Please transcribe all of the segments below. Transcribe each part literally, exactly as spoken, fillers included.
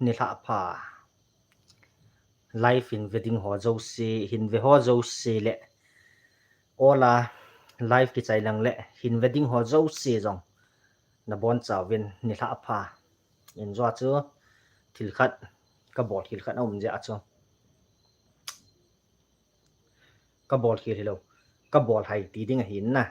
nilhah pha. Live hin ve ding ho jouse, hin ve ho jouse le, all a live kichai lang le hin ve ding ho jouse jong nabonchauvin nilhah pha. Injo chu thil khat kabol, thil khat aum jeh a chu kabol khel hilou, kabol hai ti ding ahin na.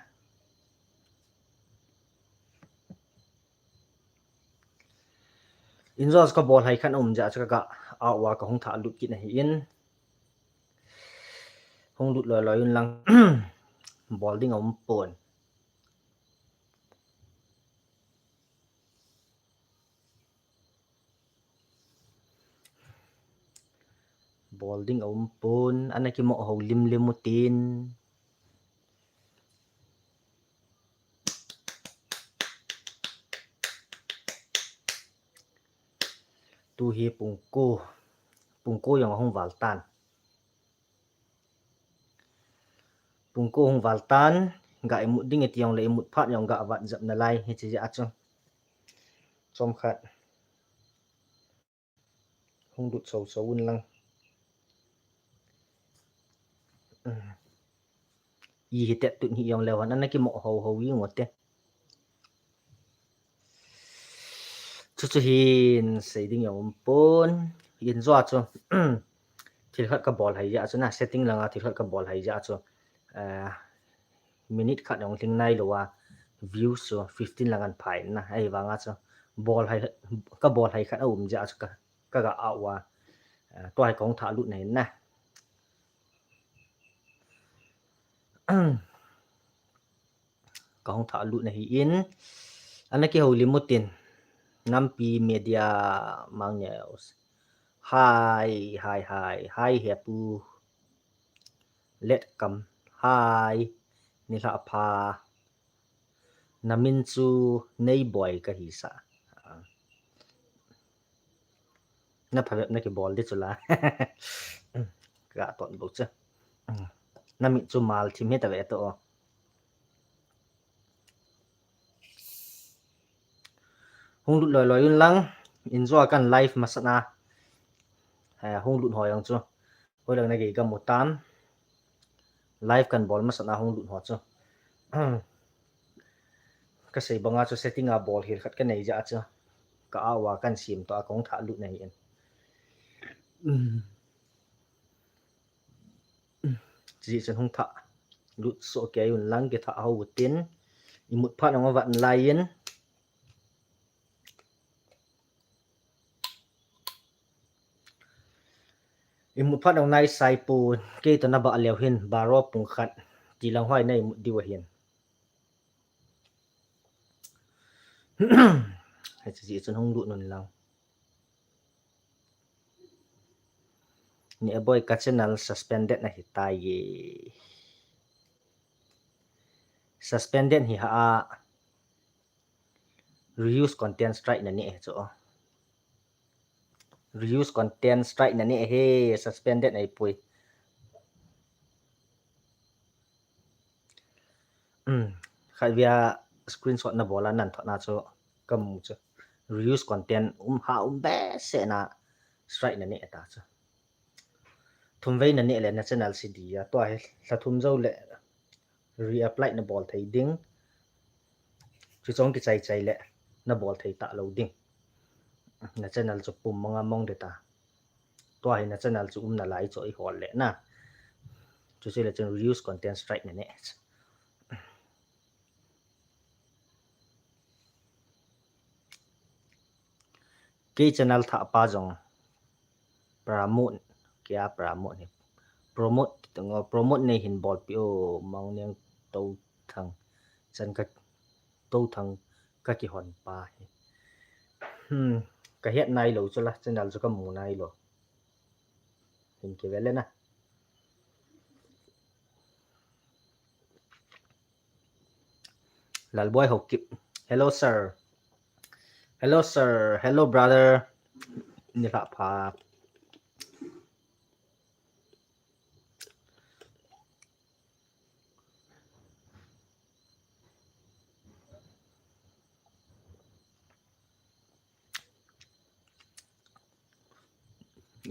Injo chu kabol hai khat aum jeh a chu ka, ka a uva kahung thah lut kit ahin. Hung lut loi loi un lang. Bol ding aum pon. Bol ding aum pon, ana kimoh hou lim lim utin. Tu hi pung ko, pung ko jong ahung val tan. Pung ko hung val tan, ga imut ding iti jong le imut phat jong ga vat jep nalai, hiche jeh a chu. Chomkhat. Hung lut so so un lang. I hi tet tut hi jong le hon ana kimoh hou hou jing u te. Chu chu hin sei ding jong um pon. Injo chu thil khat kabol hai jeh a chu na, setting langa thil khat kabol hai jeh a chu, eh, minute khat jong lhing nailou a views chu fifteen lang ahin phai na, ahivanga chu bol hai, kabol hai khat aum jeh a chu ka, ka ga a uva, eh, tua hi kahung thah lut na hin na. Kahung thah lut na hin, ana kihoulim utin, Nampi Media Mang News. Hi, hi, hi, hi, Hepu. Letkam. Hi, nilhah pha. Namin chu Neiboi kahisah. Na phabep na kibol di chu la. Ka ton bou chu. Namit chu Malthim hita ve to. Hung lut loi loi un lang. Injo a kan live masat na. Eh, hung lut ho jong chu. Hoilang na gei kamu tam. Live kan bol masat na hung lut ho chu. Kasei banga chu setting a bol hel khat kanei jeh a chu. Ka a uva kan sem to a kahung thah lut na hin. Chujeh chun hung thah lut soh kei un lang, kithah hou utin. Imut phat nang avat nalai in. Imut phat nang naisai pon, kei toh nabah leu hin, baro pung khat tilang hoi na imut diu ahin. Hiche jeh chun hung lut un lang. Ni aboi ka channel suspended na hitai ye. Suspended hi ha a. Reuse content strike na ne chu. Reuse content strike na ne he, suspended na ipui. Um, khatvei a screenshot na bol a nan thot na chu kamu chu. Reuse content um ha um behseh na strike na ne ta chu. Thumvei na ne le na channel si di a, tua hi lha thum jou le reapply na bol thei ding. Chuchong kichai chai le na bol thei talou ding. Na channel chu pum manga mong de ta. Tua hi na channel chu um nalai chu i hol le na. Chuche le chun reuse content strike na ne. Kei channel thah pa jong promote, kei a promote hi. Promote, promote nei hin bolpi o, Mang Neng Touthang. Chan ka, Touthang ka kihon pa hi. Hmm, ka het nailou chu la, channel chu kamu nailou. Hin kivel le na. Lalboi Haokip. Hello, sir. Hello, sir. Hello, brother. Nilhah pha.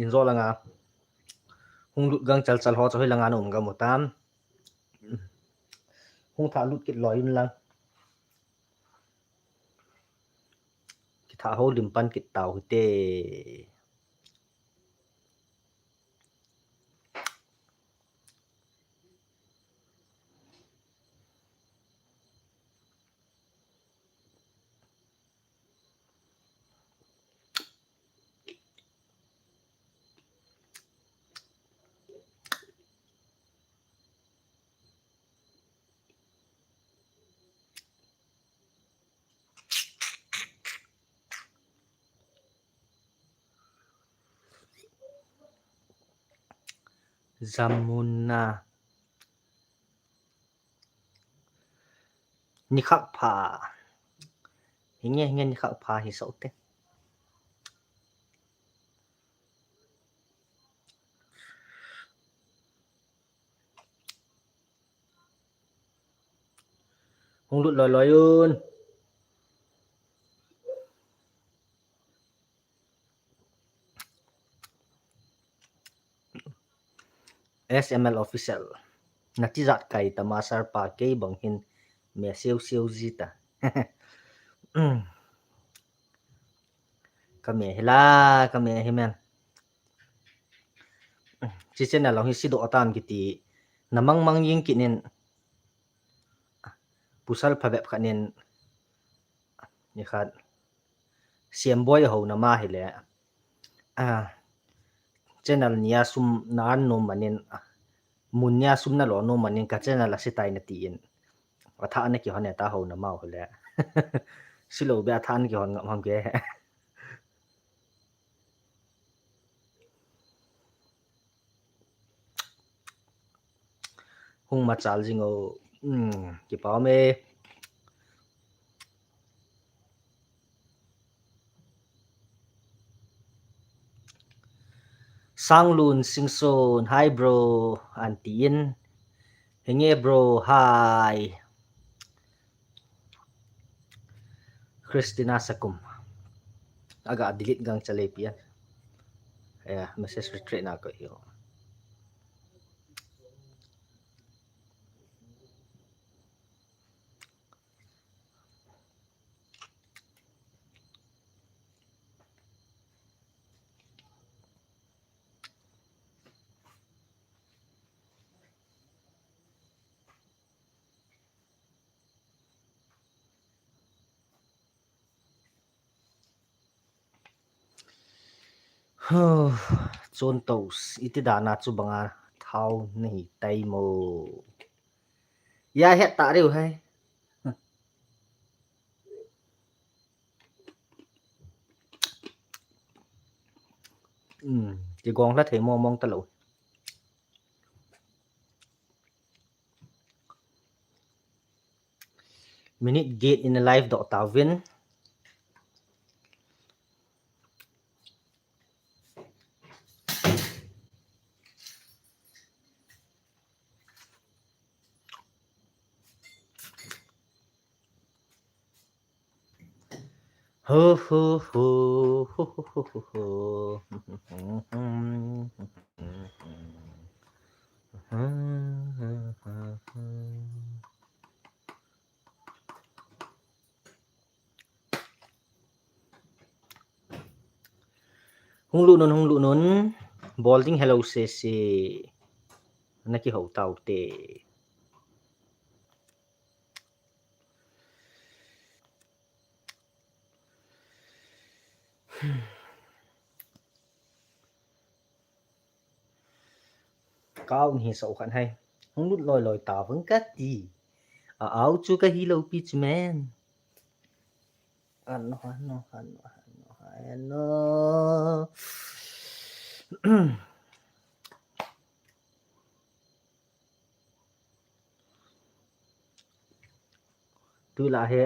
injo langa hung lut gang chal chal ho chu hoi langa na um gam u tam. Hung tha lut kit loi un lang. Kitha ho lim pan kit tau hite. Jamuna. Nikhak pha. Hinge, hinge nikhak pha hi sau te. Hung lut loi loi un. S M L Official. Nati jat kai ta ma sir pa kei bang hin me siu siu ji ta. Ka me hi la, ka me hi men. Chi chen a long hi si do atan kiti. Na mang mang ying kinin. Pusal phabep khanin. Ni khat. Siam boi ho na ma hi le. A, channel nia sum na an nom manin, a, mun nia sum na lo nom manin ka channel a sitai na tiin. A tha na kihon e ta ho na mau hile. Silo be a tha na kihon ngam ham ke. Hung machal jing o. Hmm, kipa me. Sanglun Singson, hi bro, anti in. Henge bro, hi. Christina Sakum. Aga delete gang chale pian. Ya, message retreat na ko hiyo. Chon tos, iti dana chu banga thao nahi tai mo. Ya het ta reu hai. Hmm, kigong la thei mo mong ta lo. Minute get in a live dot tawin. Ho, ho, ho. Hung lut un, hung lut un. Bol ding hello sese. Na kihou tau te. Kau ni sa u khan hai. Hung lut loi loi ta vang ka ti. A au chu ka hi lo pi chu men. Ano, ano, ano, ano, ano. Tu la he.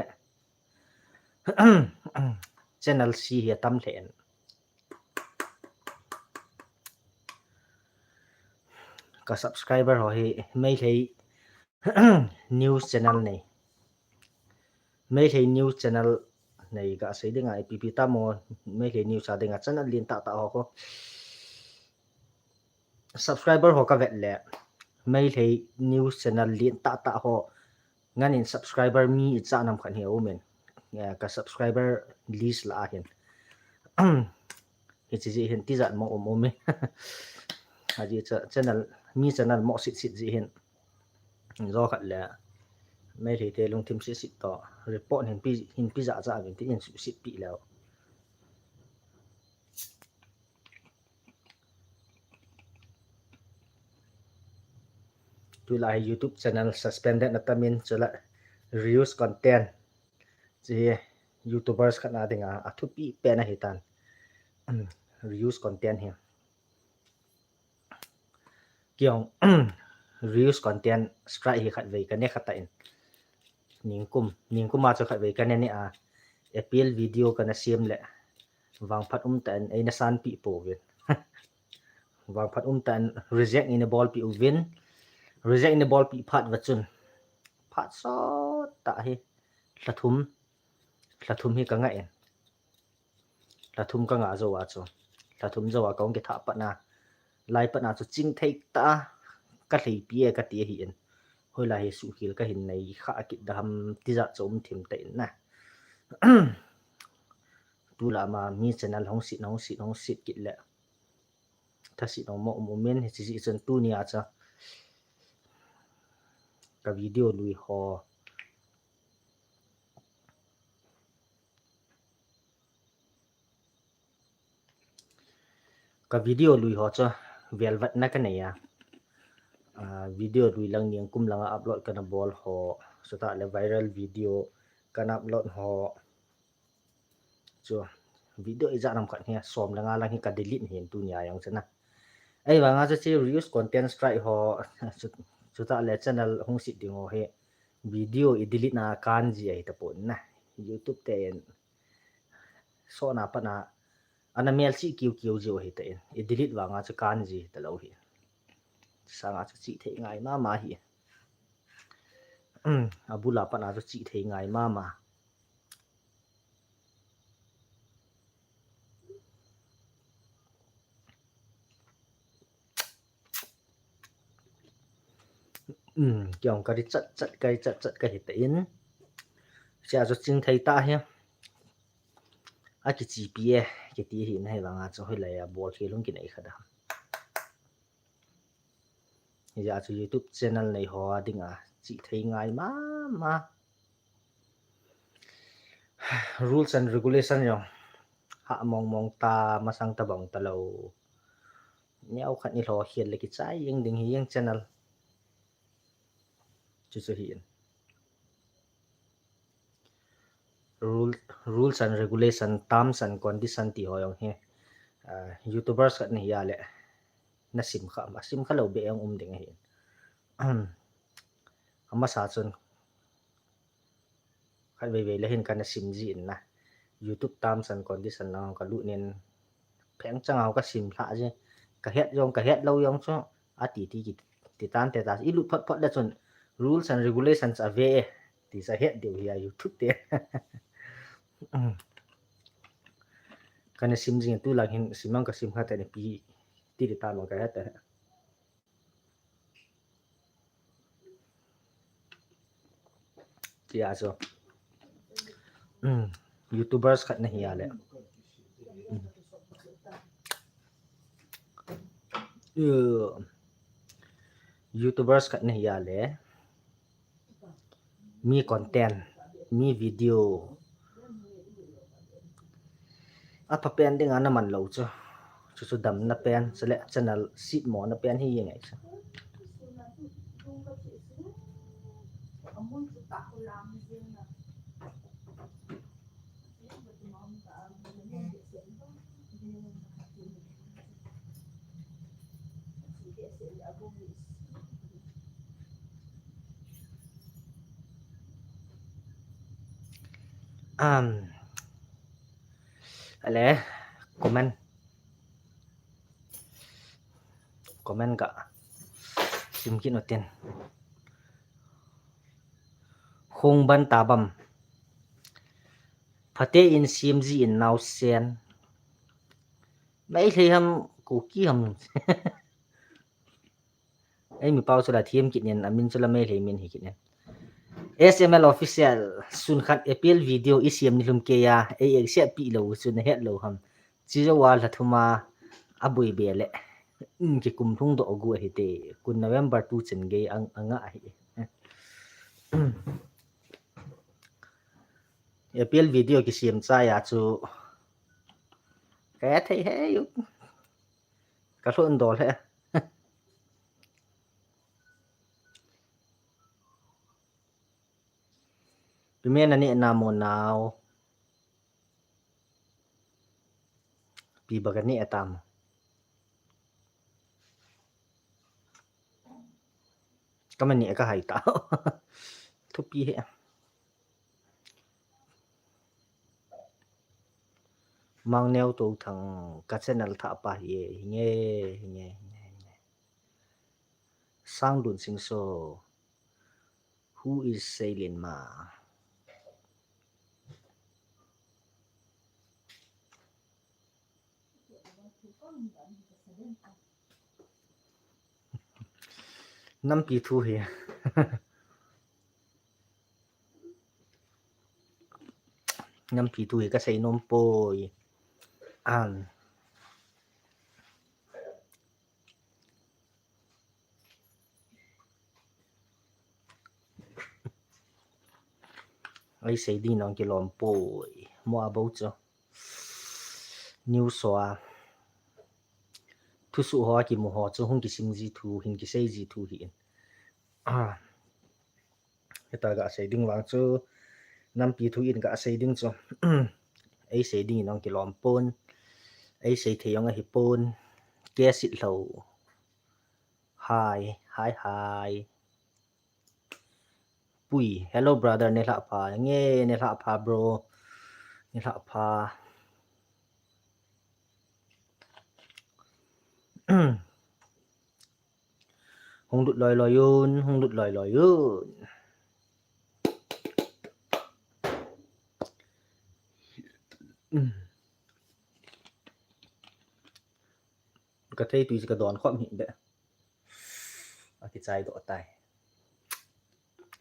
Channel si hi tam thlen. Ka subscriber ho hi Meitei news channel nei. Meitei news channel nei ka sei dinga ipi ipi tamo Meitei news a dinga channel lien tah tah ho ko. subscriber ho kavet le, Meitei news channel lien tahtah ho, ngan in subscriber mi ijat nam khat hi aumin. Eh, ka subscriber list lah a hin. Hiche jeh hin tijat mo um umin. Ajeh chu channel, mi channel mo sit sit jeh hin. Jou khat le, Meitei te lungthim sit sit toh, report hin pi, hin pi jat jat uvin tin suhset pi leu. Tulai YouTube channel suspended na tamin, chule reuse content. Hiche hi YouTubers khat na dinga athupi pen ahitan. Reuse content hi. Kei jong reuse content strike hi khatvei kane kha tan. Ningkum, ningkum a chu khatvei kane ni a, appeal video kana sem le, vangphat umtah in eina sanpeh pouvin. Vangphat umtah in reject eina bolpeh uvin, reject eina bolpeh phat uva chun, phat sot tah hi, lha thum, lha thum hi kangah in. Lha thum kangah jou a chu, lha thum jou a kahung kithah pat na, lai pat na chu chingthei tah a kalheipi e kati ahin. Hoilai hi suhkhel kahin nei kha kit da ham tijat chu um thim tah in na. Tulai ma mi channel hung sit, hung sit, hung sit kit le, thasit mo um umin, hiche jeh chun tunia chu ka video lui ho, ka video lui ho chu velvetna kanei a. Ah, video lui lang ningkum langa upload kana bol ho, chutah le viral video kana upload ho. Chu video ijat nam khat hi, som le nga lang hi ka delete hin tunia jong chu na. Ahivanga chu hiche reuse content strike ho, chu, chutah le channel hung sit ding ho hi, video i delete na kan ji ahi tapon na. YouTube ten sona pat na, ana melchih kiu kiu jiu ahi tan, i delete vanga chu kan ji talou hi. Sanga chu chih thei ngai mama hi. Abul a pat na chu chih thei ngai mama. Kei jong ka ri chat chat, ka ri chat chat kahi tan. Hichea chu chingthei tah hi. Akichepi e, kiti hi na, hivanga chu hoilai a bol khel hung kinei kha da. Hijeh a chu YouTube channel nei ho a dinga chih thei ngai mama. Rules and regulation jong hah mong mong ta, masang tabang talou. Neo khat ni lou khel le kichai jeng ding hi jeng channel. Chu chu hi in. Rule, rules and regulation, terms and condition ti ho jong hi, ah, YouTubers khat nahi a le, na sim kha, ma sim kha lou beh jong um ding ahi. Amasa chun khatvei vei le hin kana sim ji in na. YouTube terms and condition lang ka lut nin, pheng chang a ka sim lha ji. Ka het jong, ka het lou jong chu ati ti kiti tan te ta. I lut phot phot le chun rules and regulations ave e ti sa het diu hi a YouTube te. Kana sim jing tu lang hin sim ang ka sim kha te ni pi ti ti ta mang ka het te. Tia chu. Um, YouTubers khat nahi a le. Um. Uh, YouTubers khat nahi a le. Mi content, mi video. Apha pen dinga na man lou chu. Chu chu damna pen, chule channel sit mona pen hi ngai chu. Um, ale, comment. Comment ka sim kit u tin. Hung ban ta bam. Phate in sim ji in naosen. Meitei ham, Kuki ham. Ei mi pau chu la thiam kit nen, amin chu la Meitei min hi kit nen. S M L Official, sun khat appeal video i siam ni lum kei a, ei accept pi lo chu na het lo ham. Chi zo wa la thuma a bui be le. Um, ki kum thung do gu hi te, kun November tu chen gei ang, anga hi. Appeal video ki siam cha ya chu. Ka thei he yu. Ka hlo ndol he. Pi me na ni na mo nau. Pi ba ka ni atam. Ka ma ni ka hai ta. Thupi he. Mang Neo To Thang ka channel tha pa hi e, hi nge, hi nge, hi nge, hi nge. Sang Dun Sing So, who is Seilin Ma? Nampi thu hi. Nampi thu hi ka sei nom poi. An. Ei sei ding nong kilom poi. Mo a bo chu. News so a. Thusuh ho a kimu ho chu hung kisim ji thu, hin kisei ji thu hi in. Ah. Heta ga sei ding vang chu, nampi thu in ga sei ding chu. Ei sei ding in ong kilom pon. Ei sei thei ong ahi pon. Ke sit lo. Hi, hi, hi. Pui, hello brother, ne hla pha. Nge, ne hla pha, bro. Ne hla pha. Hung lut loi loi un, hung lut loi loi un. Ka theitui ka don khom hi be. A kichai do tai.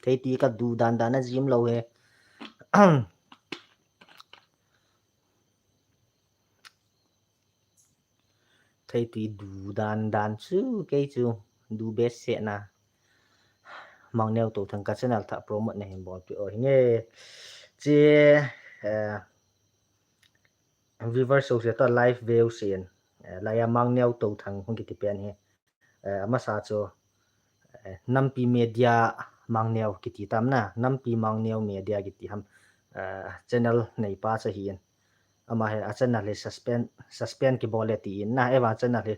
Theitui ka du dan dan a jim lo he. Theitui du dan dan chu, kei chu du best se na. Mang Neo To Thang ka channel tha promote na hin bol pi o hi nge. Che, eh, viewer so se to live view sen. Eh, la ya Mang Neo To Thang hung kiti pen hi. Eh, amasa chu, eh, Nampi Media Mang Neo kiti tam na, Nampi Mang Neo Media kiti ham, eh, channel nei pa chu hi in. Ama hi a channel hi suspend, suspend kibol le ti in na, eva channel hi,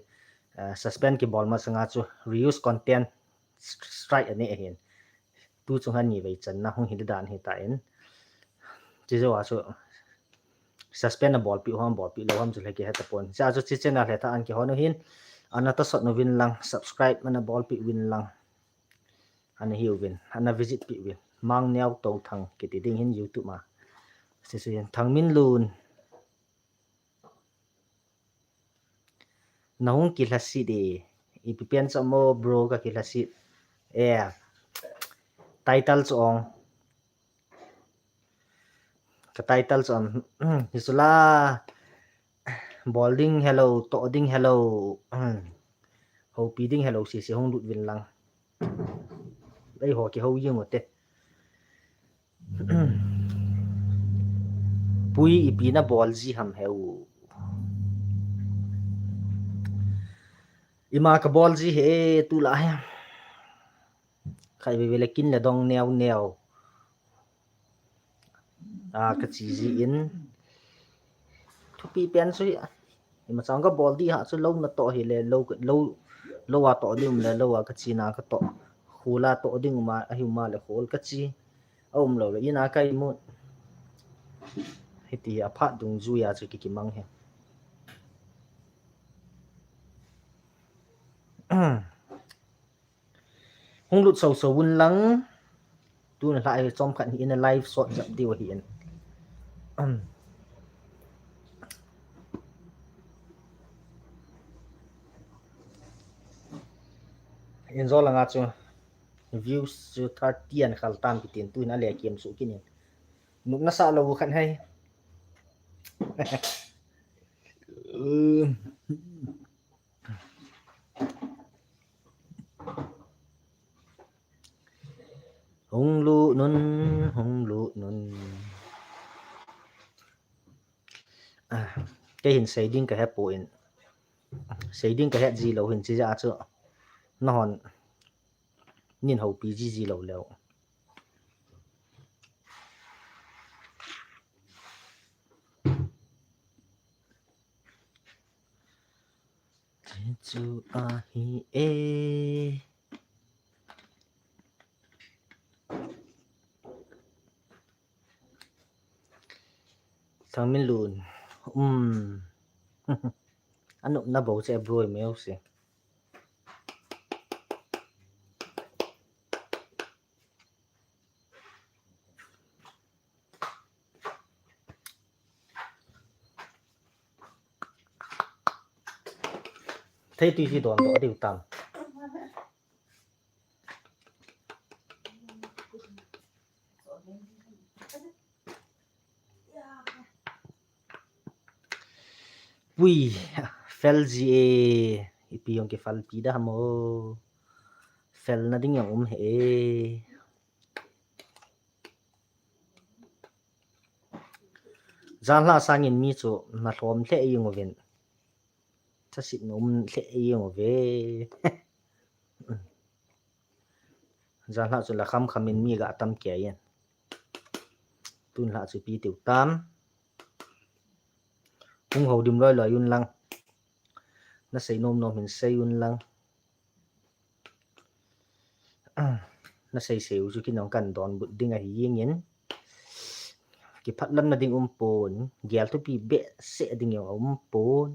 eh, suspend kibol masanga chu reuse content strike ani ahin. Tu chung han ni vei chan na hung hi dan hi ta in. Chi zo a chu suspend a bol pi ham, bol pi lo ham chu le ki heta pon. Cha chu chi channel le ta an ki hon hin. Ana ta sot no vin lang, subscribe mana bol pi vin lang. Ana hiu vin, ana visit pi vin. Mang Neo To Thang kiti ding hin YouTube ma. Si su hin Thang Min Lun. Na hung kilhasit e. Ipi pen cha mo bro ka kilhasit. Eh. Title chu ong. Ka title chu ong. Hi su la. Bol ding hello, to ding hello. Hopi ding hello si si hung lut vin lang. Ei ho ki ho ying o te. Pui ipi na bol ji ham heu. Ima ka bol ji he tu la he. Khai ve ve le kin le dong neo neo. A ka chi ji in. Thupi pen chu hi. Ima chang ka bol di ha chu lo na to hi le lo, lo, lo a to di um le lo a ka chi na ka to. Khula to ding uma, ahi uma le khol ka chi. A um lo le ina kai mu. Hiti a phat dungjui a chu ki kimang he. Hung lut so so un lang. Tun la hi chom khat hi in a live shot jap diu hi in. Injo langa chu views chu thirty an khal tam kitin tuin ale kiam su kinin. Nupna sa lo khan hai. Hung lu nun, hung lu nun. Ah, kei hin sei ding ka he poi. Sei ding ka het ji lo hin chi ja chu. Nahon. Nin ho pi ji ji lo leo. Chu ahi e. Thangminlun. Um. Anu na bo che bro meu se. Thei tui si don to diu tam. Pui, fel ji e, ipi jong kifel pi da mo. Fel na ding jong um he e. Janhla sangin mi chu na lhom lheh jing uvin. Thasit na um lheh jing uve. Janhla chu la kham kham in mi ga tam kei in. Tunlha chu pi tiu tam. Hung ho dim loi loi un lang. Na sei nom nom hin sei un lang. Na sei sei u chu kinong kan don but ding ahi jingin. Kiphat lam na ding um pon, gel thupi behseh ding jong um pon.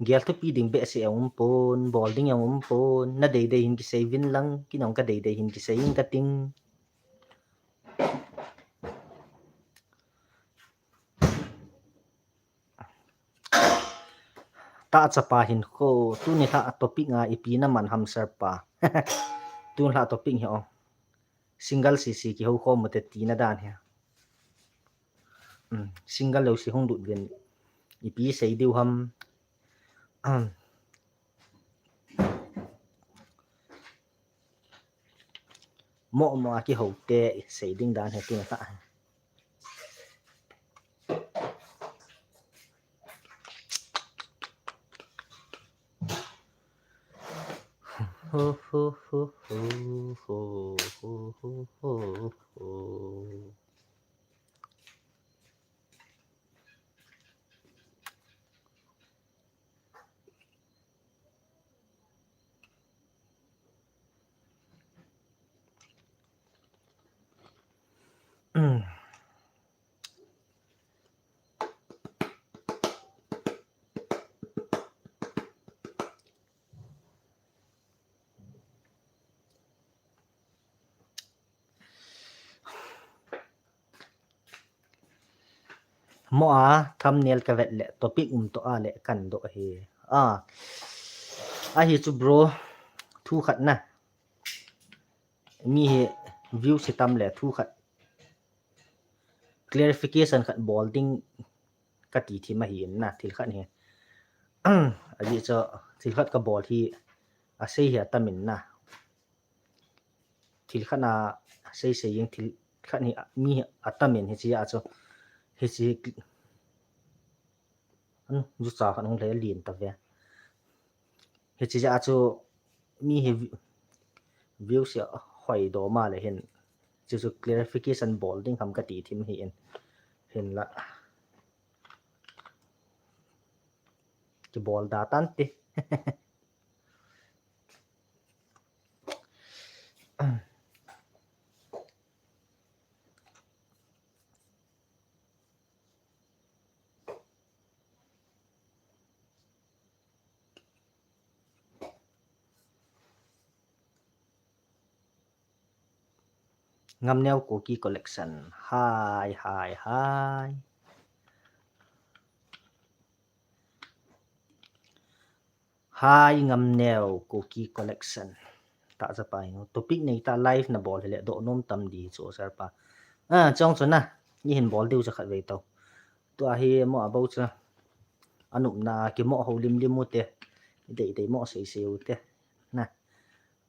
Gel thupi ding behseh jong um pon, bol ding jong um pon, na dei dei hin kisei vin lang, kinong ka dei dei hin kisei in ka ting. Ta chapa hin ko, tuni lha topic a ipi na man ham sir pa. Tun lha topic hi o. Single si si kihou khom u te tina dan hi. Um, single lo si hung lut vin. Ipi sei diu ham. Um. Mo mo a kihou te sei ding dan hi tun lha. Ho, ho, ho. Mo a thumbnail ka vet le topic um to a le kan do hi. A. Ahi chu bro, thu khat na. Mi hi view si tam le thu khat. Clarification khat bol ding ka ti thim ahi in na, thil khat hi. Ahi chu thil khat ka bol hi a sei hi a tam in na. Thil khat a sei sei jing thil khat hi mi a tam in hi chi a chu. Hi chi An, ju cha khan hung le lin ta ve. Hi chi ja chu mi hi view sia hoi do ma le hin. Chu chu clarification bol ding ham ka ti thim hi in. Hin la. Ki bol da tan ti. Ngamneo Kuki Collection. Hi, hi, hi. Hi, Ngamneo Kuki Collection. Ta cha pa ino. Topic nei ta live na bol le do nom tam di chu sir pa. Ah, chong chu na. Ni hin bol diu cha khat vei to. Tua hi mo abou cha. Anupna kimo ho lim lim u te. Dei dei mo sei sei u te. Na.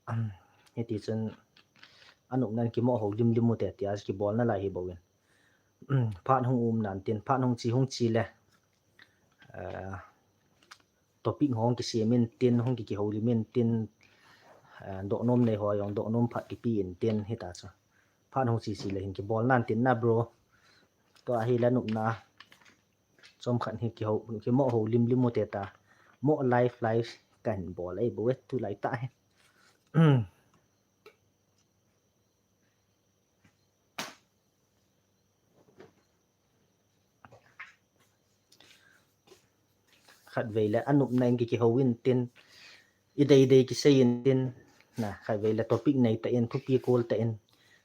Um, hiti chun anupna kimo ho lim lim u te tia kibol na lai hi bou in. Um, phat hung um nan tin, phat hung chi hung chi le. Uh, topic hung kisem in tin, hung ki kiho lim in tin, uh, do nom nei ho jong do nom phat kipi in tin hita chu. Phat hung chi chi le hin kibol nan tin na bro. Tua hi le anupna. Chom khat hi kiho, kimo ho lim lim u te ta. Mo live live ka hin bol ei bou e tu lai ta hi. Khat vei le anupna in ki kiho in tin. I dei dei kisei in tin. Na, khat vei le topic nei ta in, thupi kol ta in.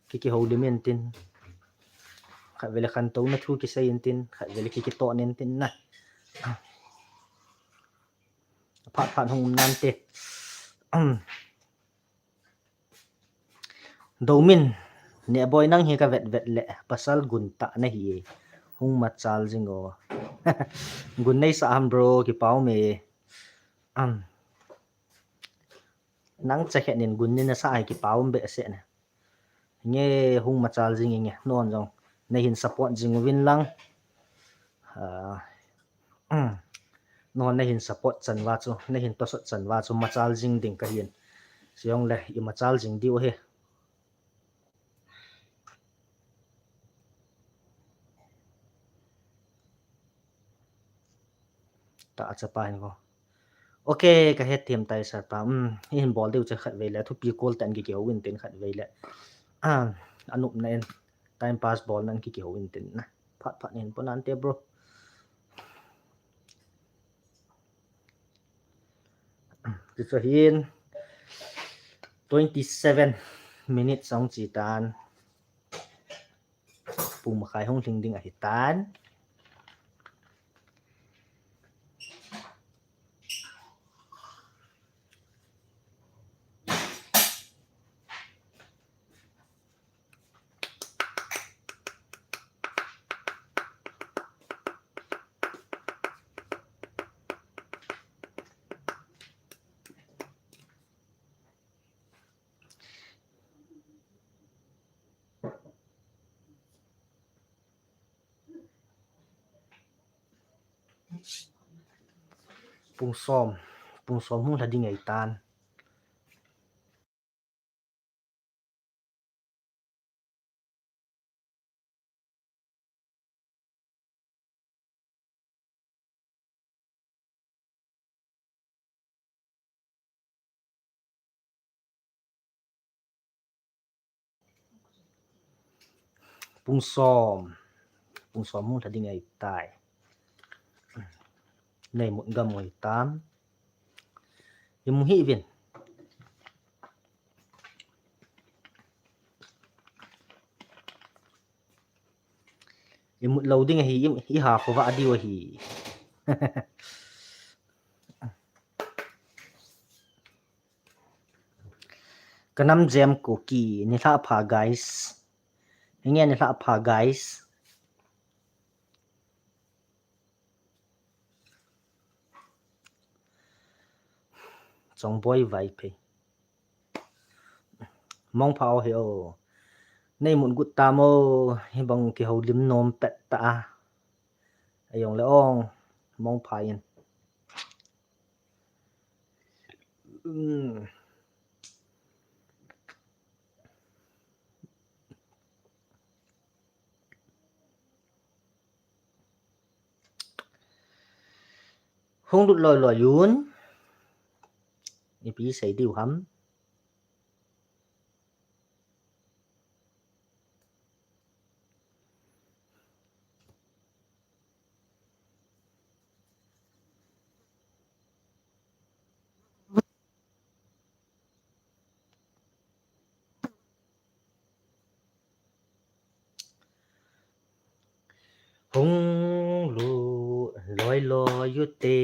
Ki kiho lim in tin. Khat vei le khantouna thu kisei in tin. Khat vei le ki kiton in tin na. Phat phat hung um nan te. Domin, Nehboi nang hi ka vet vet le, pasal gun ta na hi e. Hung machal jing o. Gun nei sa ham bro, kipa um e. Um. Nang cha khet nin gun nei na sa hi kipa um behseh ne. Nge hung machal jing nge, non jong. Na hin support jing uvin lang. Ah, um. Non na hin support chan va chu, na hin tosot chan va chu machal jing ding ka hin. Siong le, i machal jing diu he. Ta a chapa hin ko. Ok, ka het thiam tai sir pa. Um, hin bol diu che khat vei le, thupi kol tan ki kiho in tin khat vei le. Ah, anupna in, time pass bol nan ki kiho in tin na. Phat phat hin pon nan te bro. Ti chu hin twenty seven minutes song chi tan. Pung makhai hung hling ding ahi tan. Pung som, pung som hung lha ding ahi tan. Pung som, pung som hung lha ding ahi tai. Nei mut gam ahi tan. I mu hih uvin. I mut lou ding ahi, i, i ha khovah diu ahi. Ka nam jem Kuki, nilhah pha guys. Hinge nilhah pha guys. Chongboi Vaiphei. Mong pha o hi o. Nei mut gut tam o, hibang kiho lim nom pet ta a. Ayong le ong, mong pha in. Um. Hung lut loi loi un. Ipi sei diu ham. Hung lut loi loi u te.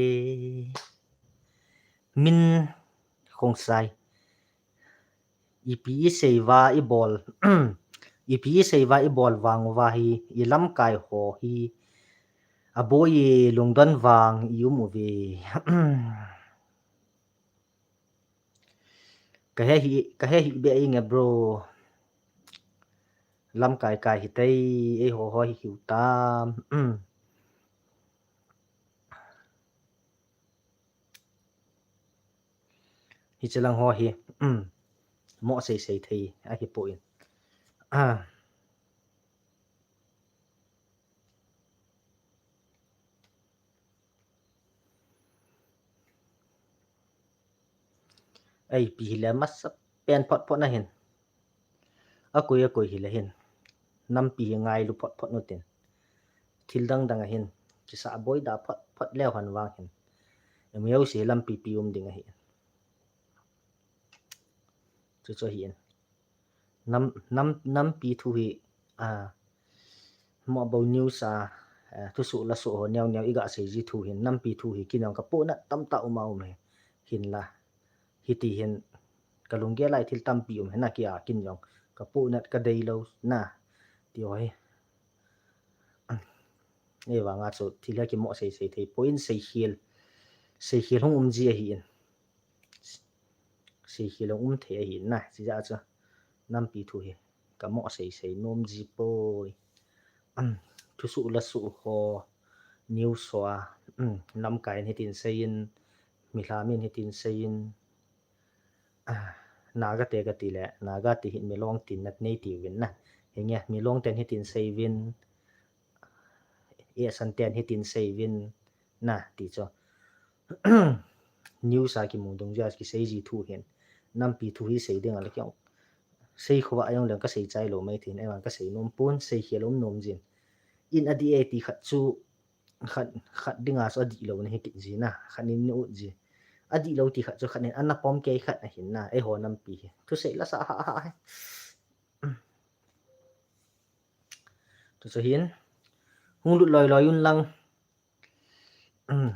Min Khongsai. Ipi isei uva ibol. Ipi isei uva ibol vang uva hi, ilamkai ho hi. Aboi lungdon vang i um uve. Ka he hi, ka he hi be inge bro. Lamkai kai hi tei, eiho ho hi hiu tam. Hiche lang ho hi. Mo sei sei thei ahi poi. Ah. Ei, ipi hile masa pen phot phot na hin. Akoi akoi hile hin. Nampi hi ngailu phot phot nu tin. Thil dang dang ahin. Kisa boi da phot phot leu han vang hin. Emi ho si lampi pi um ding ahi. Chu chu ahi in. Nam, nam, nampi thu hi, a, mo bo news a, a, thusoh lasoh ho neo neo iga sei ji thu hin, nampi thu hi kin jong ka pohnat tamtah um a um hi, hinla. Hiti hin, ka lunggel lai thil tampi um hi na kia kin jong, ka pohnat ka deilou na, ti ho hi. Ei vang a chu, thil hi kimo sei sei thei poi in sei khel, sei khel hung um ji ahi in. Sei khel hung um thei ahi na, chijeh chu nampi thu hi ka mo sei sei nom ji poi. Thusoh lasoh ho, news ho a, lamkai in hitin sei in, milham in hitin sei in, Naga te kati le, Naga ti hin Milong tin nat nei ti uvin na. Hinge, Milong ten hitin sei uvin, Esan ten hitin sei uvin na, ti chu. News a kimu dung jeh a kisei ji thu hin. Nampi thu hi sei ding a le kiong. Sei khovah a jong leng ka sei chai lou mai tin, ei vang ka sei nom pon, sei khel um nom jin. In a di e ti khat chu, khat, khat ding a chu a di lou na hi kit ji na, khat nin ni ut ji. A di lou ti khat chu khat nin ana pom kei khat ahin na, eiho nampi hi. Thusei la sa ha ha hi. Chu chu hin, hung lut loi loi un lang.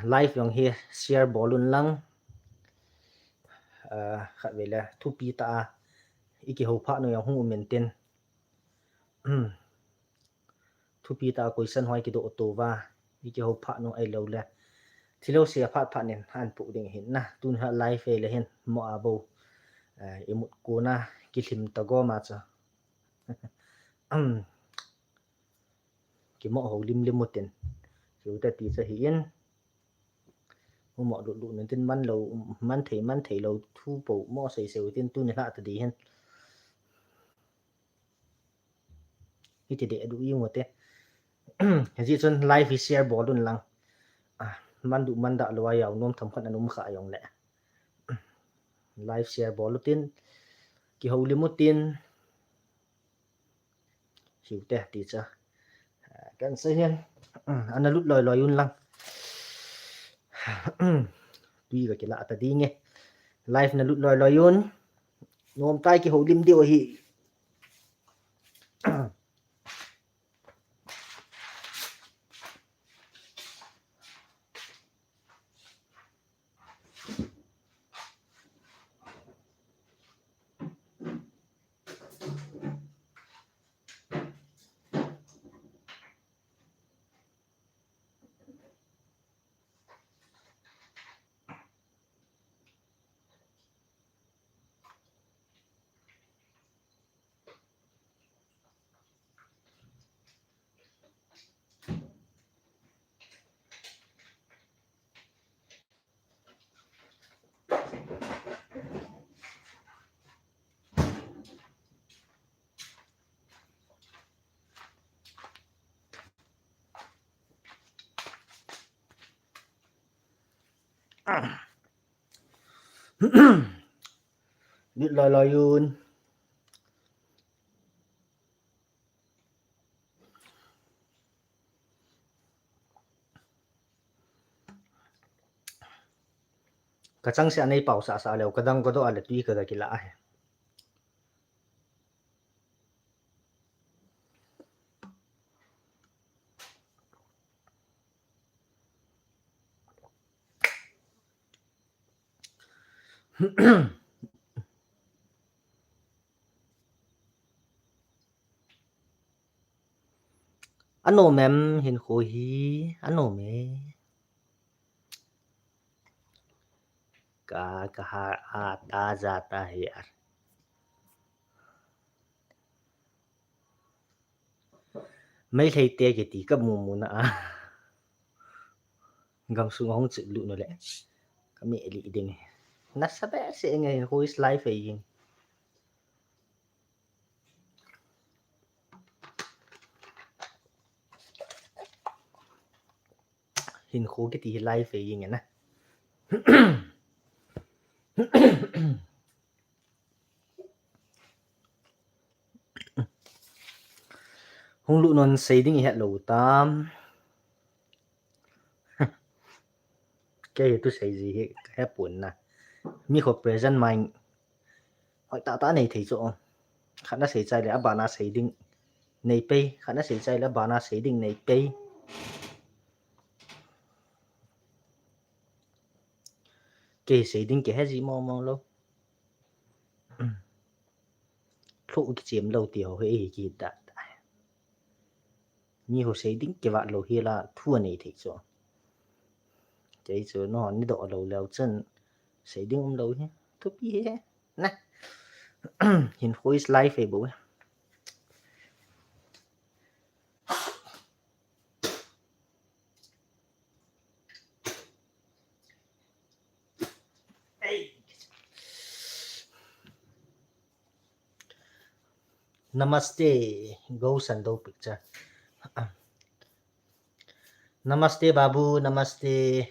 Live jong hi share bol un lang. Ah, khat vele thupi ta a, i kihou phat nu jong hung um in tin. Thupi ta a question ho i kidoh to uva, i kihou phat nu ahilou le. Thilou sei a phat phat nin han pu ding hin na. Tun ha live vele hin mo a bo. Ah, i mut kona kilhim ta gom a chu. Kimo ho lim lim u tin. Hiu ta ti chu ahi in. Mo lut lut nin tin man lou, man thei, man thei lou thu po mo sei sei u tin tuni hla ta di hin. Hiti de du i mo te. Hijeh chun live hi share bol un lang. Ah, man du man da lou a jao nom tham khat a nom kha jong le. Live share bol u tin. Kihou lim u tin. Hiu te ti chu. Ah, kan sei hin. Ana lut loi loi un lang. Tui ka kila ta ding e. Live na lut loi loi un. Nom tai kihou lim diu ahi. Lut loi loi un. Ka chang se a nei pau sa sa leu, ka dang ka do a le tui ka ga kila a he. Anom em hinkho hi, anom e. Ka, ka ha, a, ta, ja, ta, he, ar. Meitei te kiti ka mu mu na a. Gamsung hung chu lu no le. Ka me li ding. Na sa be se nge who is life e yin. Hinkho kiti hi life e yin na. Hung lu non sei ding i het lo tam. Kei hi tu sei ji hi ka he pon na. Mi kho present mind. Hoi ta ta nei thei chu. Khat na sei chai le a bana sei ding nei pei. Khat na sei chai le a bana sei ding nei pei. Kei sei ding kei he ji mo mo lo. Thu ki chem lo ti ho he ki da. Mi ho sei ding kei va lo hi la thu nei thei chu. Kei chu no ni do lo leo chen sei ding um lo hi. Thupi he. Na. Hinkho is life e bo. Namaste, Go Sando Picture. Namaste, Babu, namaste.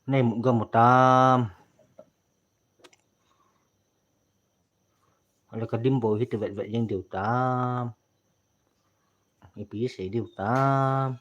Nei mu ga mu tam. Ala ka dim bo hi ti vet vet jeng diu tam. Ipi sei diu tam.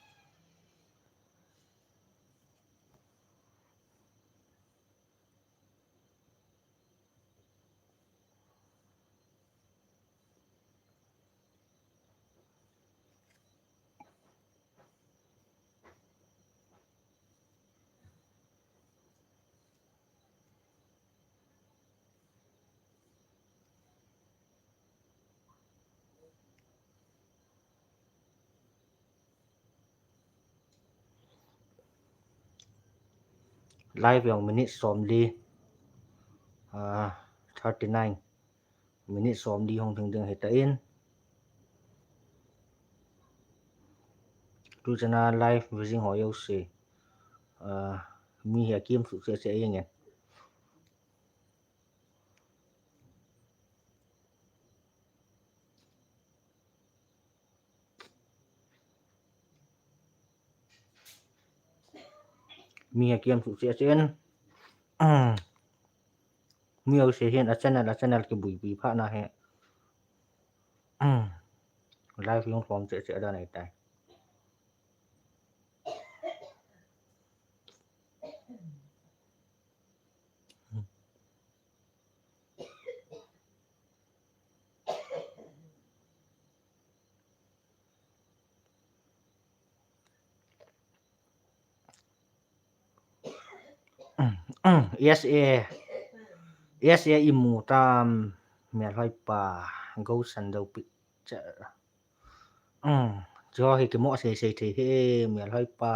Live jong minute somli, ah, thirty nine. Minute somli hung theng ding ahi tan. Tu chana live viewing ho jouse, ah, mi hi akimsuh cheh cheh jeng e. Mi hi akimsuh cheh cheh in. Mi jouse hin a channel, a channel kibui bui phat na hi. Live jong lhom cheh cheh dan ahi tai. Yes, eh. Yes, eh, imu tam. Mialhoi pa. Go Sando Picture. Cho hi kimo sei sei thei hi, Melhoi pa.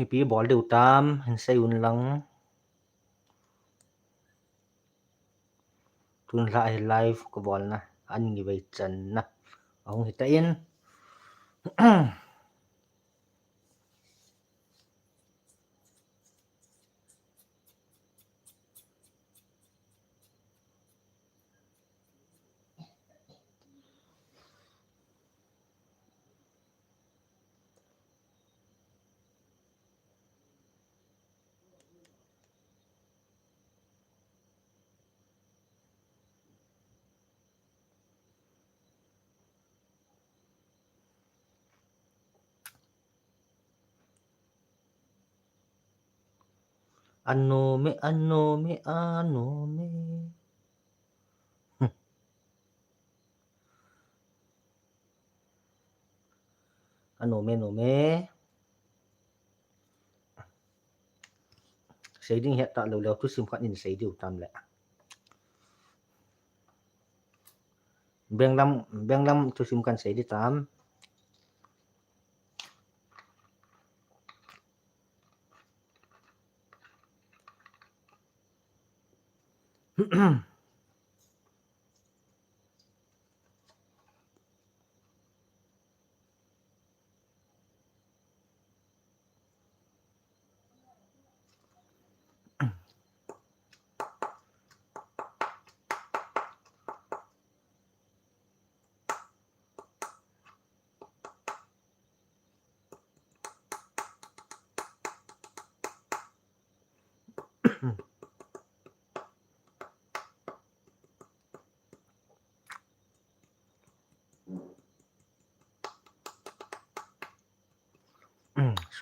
Ipi bol diu tam, hin sei un lang. Tun lha hi live ka bolna, an ngi vei channa. Ahung hita in. Anome, anome, anome. Anome, nome. Sei ding het ta lou lou, thusim khat in sei diu tam le. Benglam, benglam thusim kan sei di tam.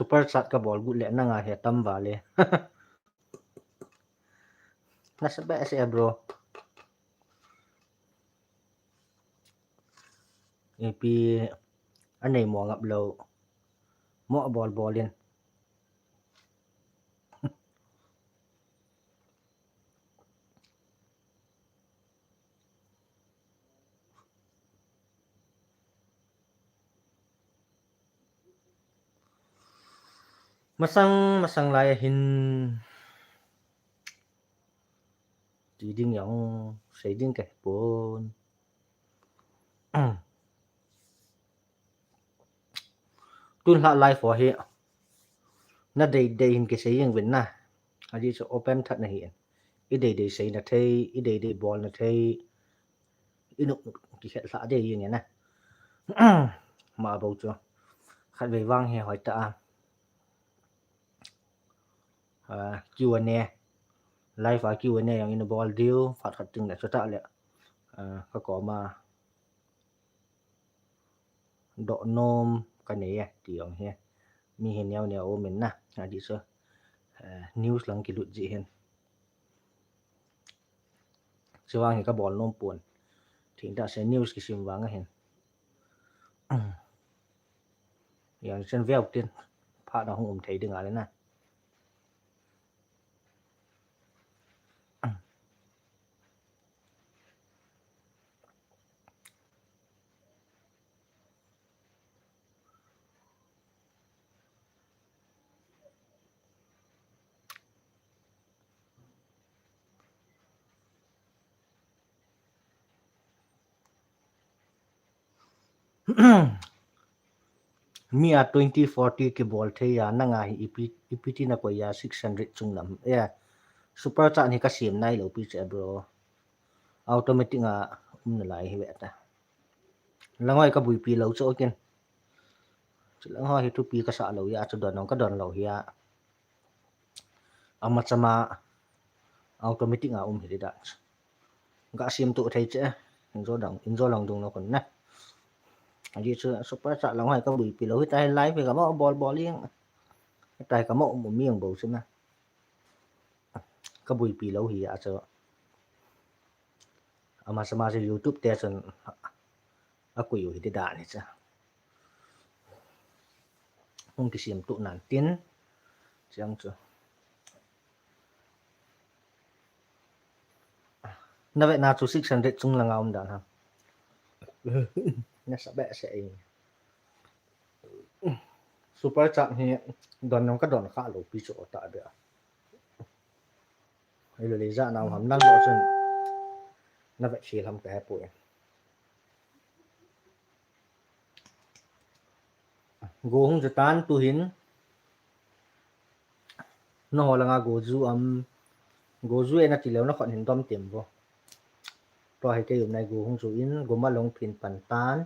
Super chat ka bol gut le nanga hi tam vale. Nasa behseh bro. Ipi anei mo ngap lou. Mo bol bol in. Masang, masang lai hin. Ti ding jong sei ding kahi pon. Tun lha live ho hi. Na dei dei hin kisei jeng uvin na. Ajeh chu open that na hi in. I dei dei sei na thei, i dei dei bol na thei. I nu kikhet lha dei jeng na. Ma bou chu. Khat vei vang hi hoi ta a. Q and A. Live a Q and A jong ina bol diu, phat khat ting le chuta le. Ka koma. Doh nom ka nei e, ti jong hi. Mi hi neo neo um in na. Ajeh chu. News lang kilut ji hin. Chuvang hi ka bol nom pon. Thingtah se news kisim vang ahin. Jong chen veu tin phat na hung um thei ding ale na. Mi a twenty forty kibol thei a, nanga hi ipi, ipi ti na koi a six hundred chung lam. Yeah. Super chat hi ka sem nai lou pi che bro. Automatic a um na lai hi ve ta. Langoi ka buipi lou chu ken. Chu langoi hi thupi ka sa lou a, chu don jong ka don lou hi a. Ama chama automatic a um hi di da. Ka sem tu thei che. Injo dang, injo lang dung na kon na. Ajeh chu super chat langoi ka buipi lou hi ta hi live hi ka mo bol bol jeng. Ta hi ka mo um um jeng bou chu na. Ka buipi lou hi a chu. Ama sama se YouTube te chun akui u hiti dan hi cha. Hung kisem tu nan tin. Chiang chu. Na ve na chu six hundred chung langa um dan ha. Na sa be se ei. Super chat hi don nong ka don kha lo pi chu ta be. Ilo le ja nau ham nang lo chun. Na ve si ham ka he pu. Go hung chu tan tu hin. Na ho langa go ju am. Go ju e na ti leo na khon hin dom tem bo. Tua hi kei um nai go hung chu in go ma long phin pan tan.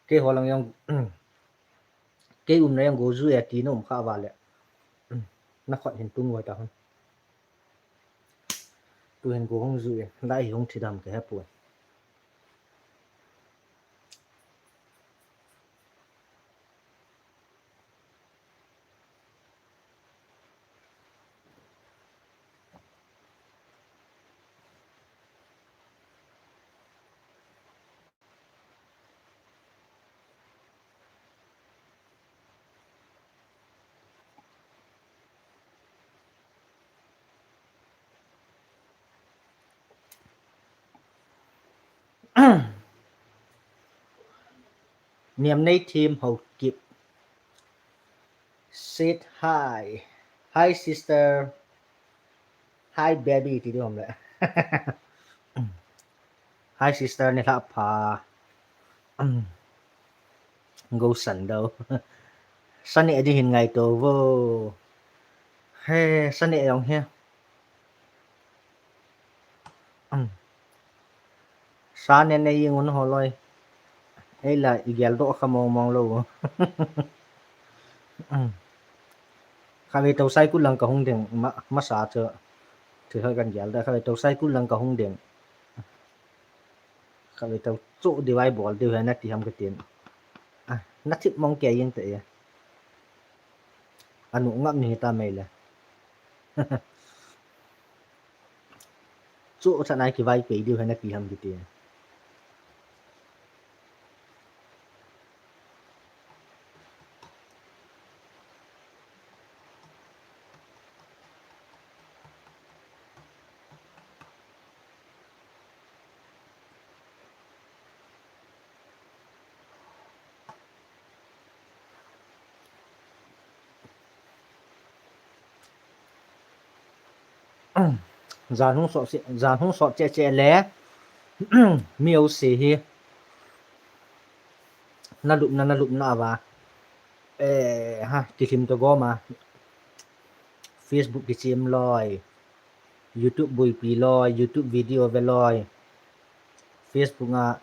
Kei ho lang yang kei um na yang go ju e ti na um kha va le. Na khot hin tung vai ta hon. Tu hin go hung ju e lai hi hung thi dam ke he pu. Niam nei thim ho kip. Sit hi. Hi sister. Hi baby ti di hom le. Hi sister ni hla pha. Go san do. Sani adi hin ngai to vo. He sani ayong he. Sa ne ne ying un holoi. Ei la i gel do kha mong mong lo. Kha ve to sai ku lang ka hung ding ma ma sa cho. Thu hoi kan gel da kha ve to sai ku lang ka hung ding. Kha ve to chu di vai bol di ve na ti ham ka tin. Na thip mong ke ying te ya. Anu ngap ni ta mai le. Chu cha nai ki vai pe diu hena pi ham ki ti. Jan hung sot, jan hung sot che che le. Mi o se hi. Na lupna, na lupna ava. Eh, ha, ti him to goma. Facebook ki chim loi. YouTube buipi loi, YouTube video ve loi. Facebook a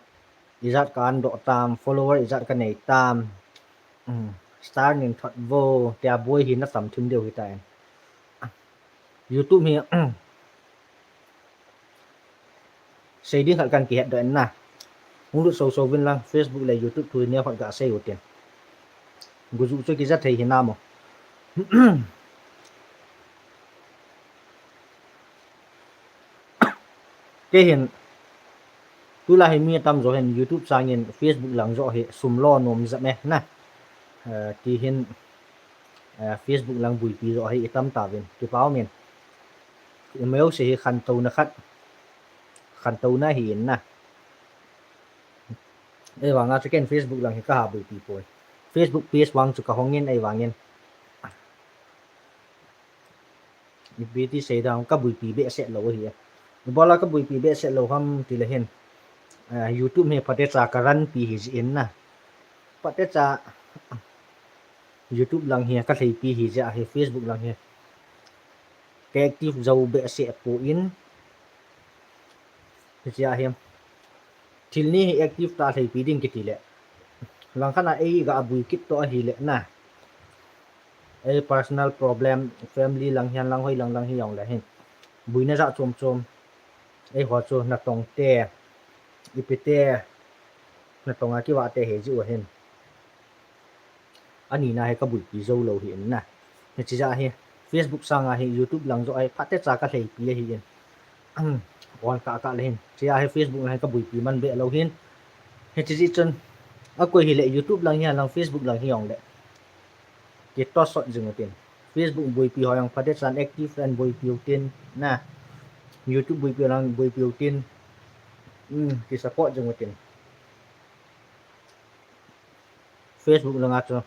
ijat ka an do tam, follower ijat ka nei tam. Star ning thot vo, tia boi hi na tam thim deu hi ta en. YouTube hi sei ding khat kan kihet do en na. Hung lut so so vin lang Facebook le YouTube thu ne hot ka sei u tin. Guju chu kija thei hi na mo. Kei hin, tulai hi mi tam jo hin YouTube changin Facebook lang jo hi sum lo nom jam e na. Eh, ti hin, eh, Facebook lang buipi jo hi i tam ta vin. Kipau min. Meu se hi khantou na khat. Khantou na hi in na. Ei vang a chu ken Facebook lang hi ka ha buipi poi. Facebook page vang chu ka hongin ei vangin. Ipi ti sei dang ka buipi behseh lo hi. Ibola ka buipi behseh lo ham ti le hin. Eh, YouTube hi phatecha ka ranpi hi jin na. Phatecha YouTube lang hi ka lheipi hi jeh a hi Facebook lang hi. Ka active jo behseh poi. Hichea hi. Thil ni hi active ta lheipi ding kiti le. Langkhat a ei ga bui kit to ahi le na. Ei personal problem, family lang hian lang hoi lang lang hi jong le hin. Buina ja chom chom. Ei ho chu natong te, ipi te, natong a kiva te he ji u hin. Ani na he ka buipi jo lo hi in na. Hichea hi. Facebook sanga hi YouTube lang joh a hi phatecha ka lheipi ahin. On kah kah le hin, hichea hi Facebook lang hi ka buipi man be lou hin. Hiche jeh chun, akoi hile YouTube lang hi lang, Facebook lang hi jong le, kitosot jing utin. Facebook buipi ho jong phatechan active friend buipi utin, na. YouTube buipi lang buipi utin. Hmm, kisupport jing utin. Facebook langa chu,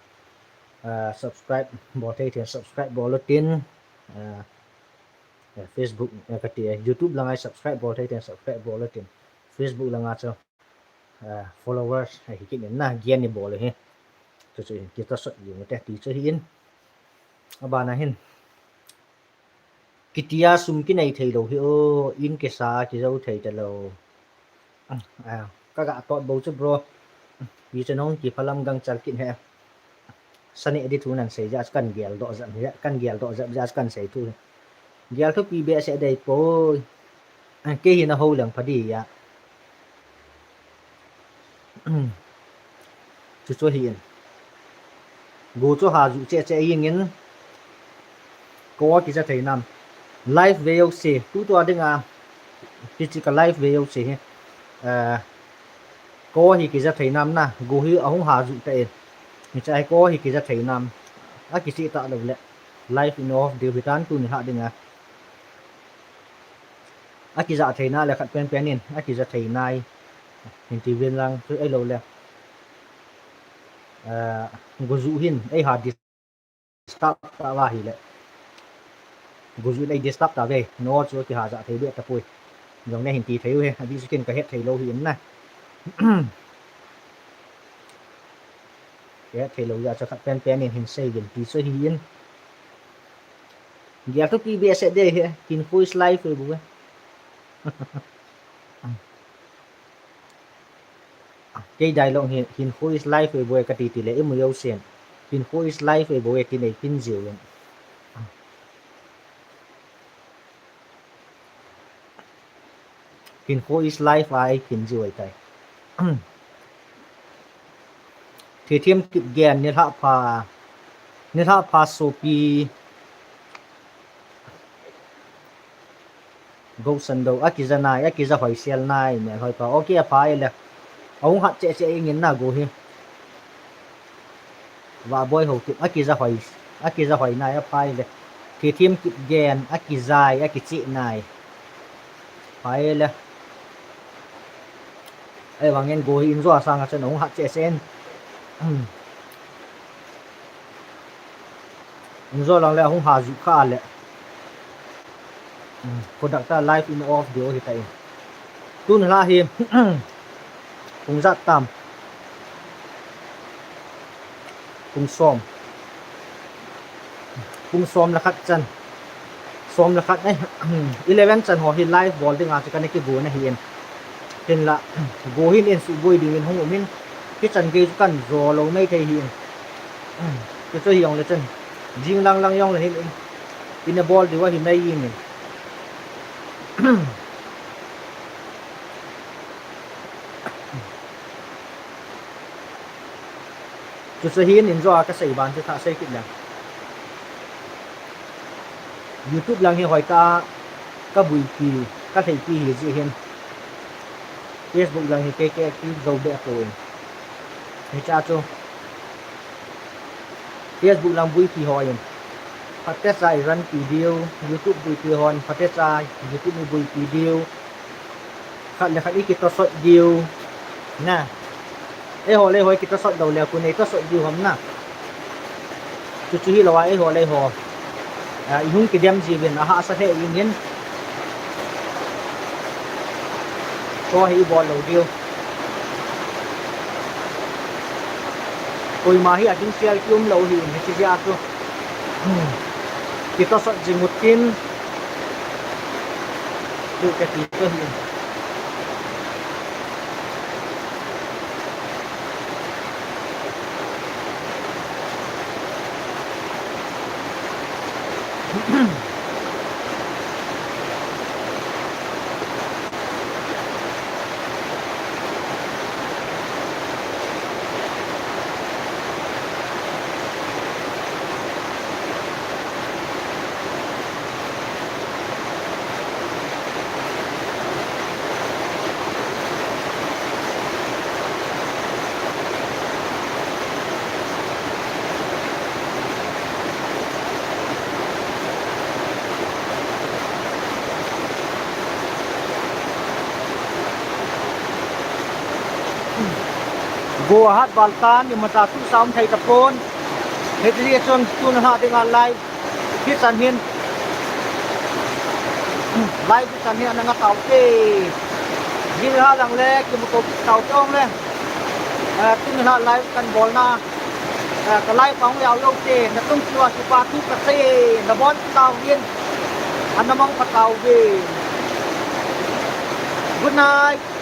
ah, subscribe bol thei thei, subscribe bol utin, ah, eh, Facebook, eh, kati, eh, YouTube langa subscribe bol thei thei, subscribe bol utin. Facebook langa chu, ah, followers, eh, hi kit in na, gain ni bol hi. Chu chu hin, kitosot jing ute, ti chu hi in. Abana hin. Kitia sum kinei thei lou hi o, in kisa kijou thei talou. Ah, ka ga tot bou chu bro. Pi chu nong kiphalam gangchal kit he. Sa neh di thu nan sei jeh a chu kan geldoh jep, kan geldoh jep jeh a chu kan sei thu hi. Gel thupi behseh dei poi. Ah, kei hi na ho leng pha di a. Chu chu hi in. Go chu ha ju che che jing in. Ko kija thei nam. Live ve jouse, tutua dinga. Kichi ka live ve jouse hi. Eh, ko hi kija thei nam na. Go hi ahung ha ju ta in. Hiche a hi ko hi kija thei nam. Akichi ta lou le. Live in off diu hitan tuni lhah dinga. Akija thei na le khat pen pen in, akija thei nai. Hin ti vin lang, chu ei lou le. Ah, go ju hin, ei ha disturb ta va hile. Go ju in ei disturb ta ve, no chu kiha ja thei be tapoi. Jong ne hin ti thei u hi, adih chu kin ka het thei lou hi in na. Ka het thei lou jeh a chu khat pen pen in hin sei vin ti chu hi in. Gel thupi behseh dei hi, Hinkho is live ve bou e. Kei dialogue hi, Hinkho is live ve bou e kati ti le, imu jousen. Hinkho is live ve bou e tin ei pin jiu in. Hinkho is live a ei pin jiu ahitai. Thithem Kipgen, nilhah pha, nilhah pha sopi. Gosando, akija nai, akija hoisel nai, melhoi pa. Okay, apha e le. Ahung hat cheh cheh jing in na go hi. Vahboi Haokip, akija hoi, akija hoi nai, apha e le. Thithem Kipgen, akijai, akicheh nai. Apha e le. Ahivangin go hi injo a sanga chun ahung hat cheh cheh in. Injo lang le ahung ha ju kha le. Product a live in off diu hitai. Tun la hi. Pung jat tam. Pung som. Pung som le khat chan. Som le khat, eh, eleven chan ho hi live bol dinga chu kana kigon ahi in. Hinla, go hin in suboi dingin hung um in. Hichan gei chu kan jo lou mai thei hi in. Chu chu hi jong le chan. Jing lang lang jong le hin in. Ina bol diu ahi mai in. Chuche hin injo a kasei ban chu thah sei kit leng. YouTube lang hi hoitah a ka buipi, ka lheipi hi jeh hin. Facebook lang hi kei ka active jou be poi. Hiche a chu Facebook lang buipi hon phatecha i ranpi diu, YouTube buipi hon phatecha YouTube i buipi diu. Khat le khat i kitosot diu. Na. Eiho le eiho i kitosot lou le, koin ei tosot diu ham na. Chuchu hilou a eiho le eiho. Ah, i hung kidem jiuvin, ahahsa lheh jingin. Kho hi i bol lou diu. Koima hi a ding sial kium lou hi in, hiche jeh a chu. Hmm. Kitosot jing utin. Chu kati chu hi. Go ahat val tan, imacha thu saum thei tapon. Hiti chun tun a dinga live hichan hin, live hichan hin ana nga taute. Jing ha lang le kimuto taute ong le. Eh, tun a live kan bolna, eh, ka live pang yau lou te, na tung chua kipa thu ka sei, na bon tau hin. Ana mong pa tau ve. Good night.